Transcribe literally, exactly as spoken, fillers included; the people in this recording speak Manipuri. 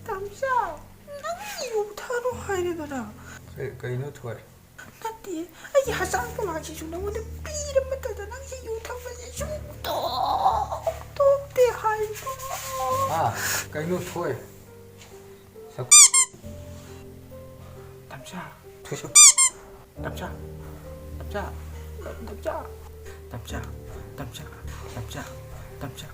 ꯇꯝꯆꯥ, ꯅꯪ ꯌꯨ ꯊꯛꯀꯅꯨ ꯍꯥꯏꯔꯦꯗꯅ꯫ ꯀꯩ-, ꯀꯩꯅꯣ ꯊꯣꯏ? ꯅꯠꯇꯦ, ꯑꯩꯒꯤ ꯍꯛꯆꯥꯡ ꯄꯣꯂꯥꯡꯁꯤꯁꯨ ꯅꯉꯣꯟꯗ ꯄꯤꯔ ꯃꯇꯝꯗ ꯅꯪꯁꯦ ꯌꯨ ꯊꯛꯄꯁꯦ ꯁꯨꯡꯇꯣꯛ ꯇꯣꯛꯇꯦ ꯍꯥꯏꯕ꯫ ꯑꯥ, ꯀꯩꯅꯣ ꯊꯣꯏ? ꯁꯛ-, ꯇꯝꯆꯥ꯫ ꯊꯣꯏ ꯁꯛ-, ꯇꯝꯆꯥ꯫ ꯇꯝꯆꯥ꯫ ꯇꯝꯆꯥ꯫ ꯇꯝꯆꯥ꯫ ꯇꯝꯆꯥ꯫ ꯇꯝꯆꯥ꯫ ꯇꯝꯆꯥ꯫